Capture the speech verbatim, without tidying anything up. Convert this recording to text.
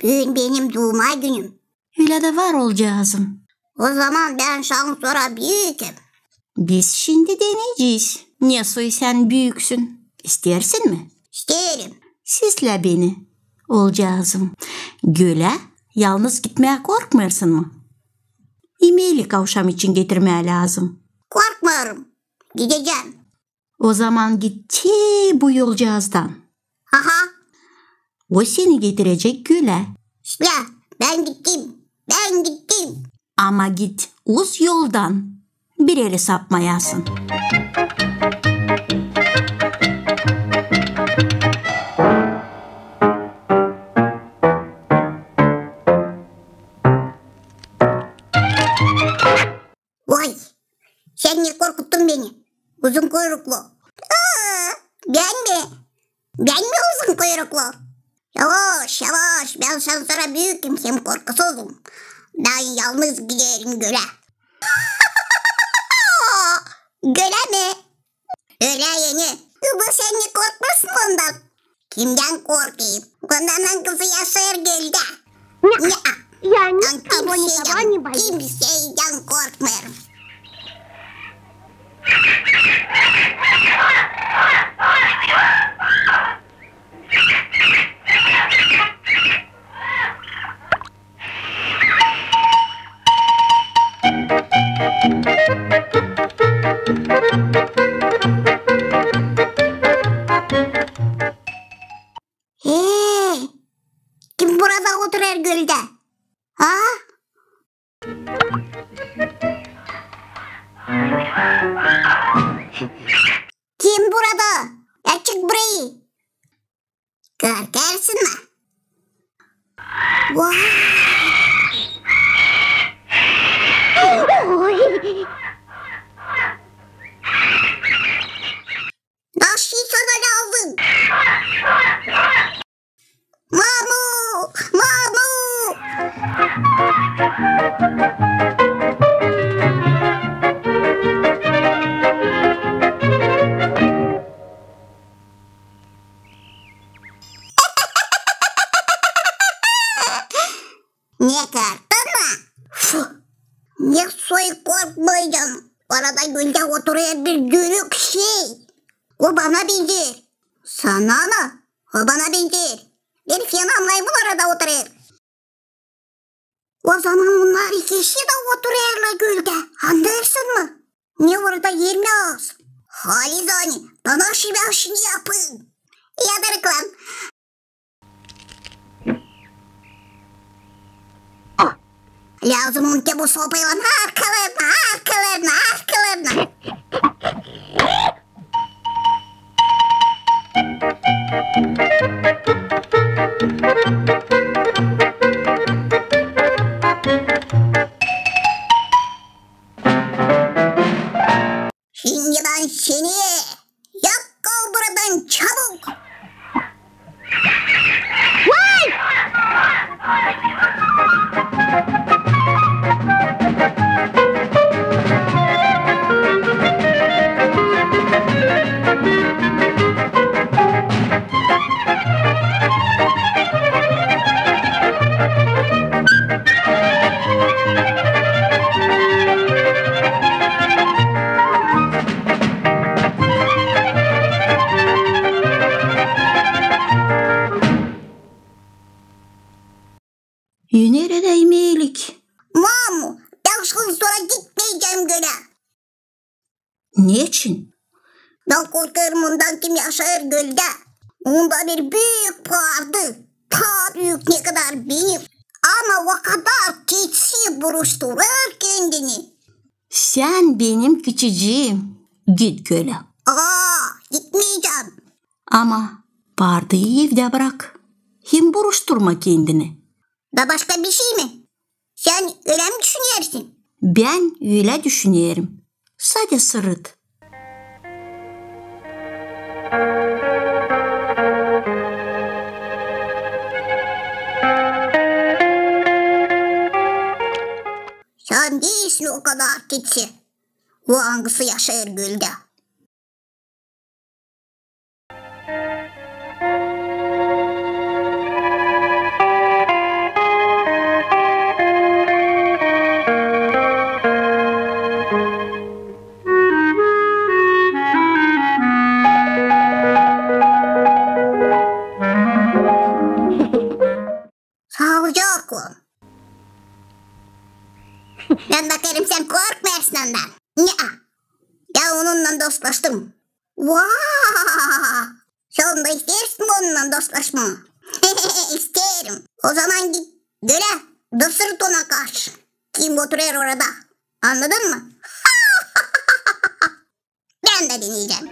Büün benim duuma günüm. Ölä dä var, oolcaazım. O zaman bän şandan sora büyüküm. Biz şindi deneyecez, ne soy sän büyüksün. İsteersin mi? İsteerim. Sizlä beni, oolcaazım. Gölä yalnız gitmää korkmêêrsın mı? İmeelik avşam için getirmää lääzım. Korkmêêrım. Gidecäm. O zaman git te bu oolcaazdan. Aha. O seni getirecek gölä. İştä, bän gittim. Bän gittim. Ama git uz yoldan. Bir erä sapmayasın. Vay, sän ne korkuttun beni, uzun kuyruklu. Aa, bän mi? Bän mi uzun kuyruklu? Yavaş, yavaş, bän şandan sora büyüküm hem korkusuzum. Bän yalnız giderim gölä. Gölä mi? Ölä eni. Ama sän ne korkmêêrsın ondan? Kimdän korkayım? Ondan, angısı yaşêêr göldä. Нет, я никого, никого не боюсь. Kimseydän korkmêêrım. Ee, kim burada oturêr göldä? Ha? Kim burada? Açık burayı. Korkêrsın mı? Vay! Nasıl sana lääzım? Mamu! Mamu! Ne, korktun mu? Fu! Ne soy korkmayacam. Orada göldä oturêr bir dönük şey. O bana benzeer. Sana mı? O bana benzeer. Bir fena maymun orada oturêr. O zaman bunnar ikisi dä oturêrlar göldä. Annêêrsın mı? Ne orada yer mi az? Halizdän, bana şu işi yapın. Yadarıklan. Lääzım onu te bu sopaylan arkalarına, arkalarına, arkalarına. Şindi bän seni, yok ol buradan, çabuk! Vay! Öner edäyim iilik. Mamu, bän şandan sora gitmeycäm gölä. Neçin? Bän korkêrım ondan, kim yaşêêr göldä. Onda bir büük paardı. Taa büük, ne kadar benim. Ama o kadar keçi buruşturêr kendini. Sän benim küçücüüm. Git gölä. Aa, gitmeycäm. Ama paardıyı evdä brak. Hem buruşturma kendini. Da başka bir şey mi? Sän ölä mi düşünersin? Bän ölä düşünerim. Sade sırıt. Sän diilsin o kadar keçi. O, angısı yaşêêr göldä. Vaa! Sen dä isteersin mi onunnan dostlaşmaa? İsteerim. O zaman git gölä da sırt ona karşı. Kim oturêr orada. Annadın mı? Bän dä deneyecäm.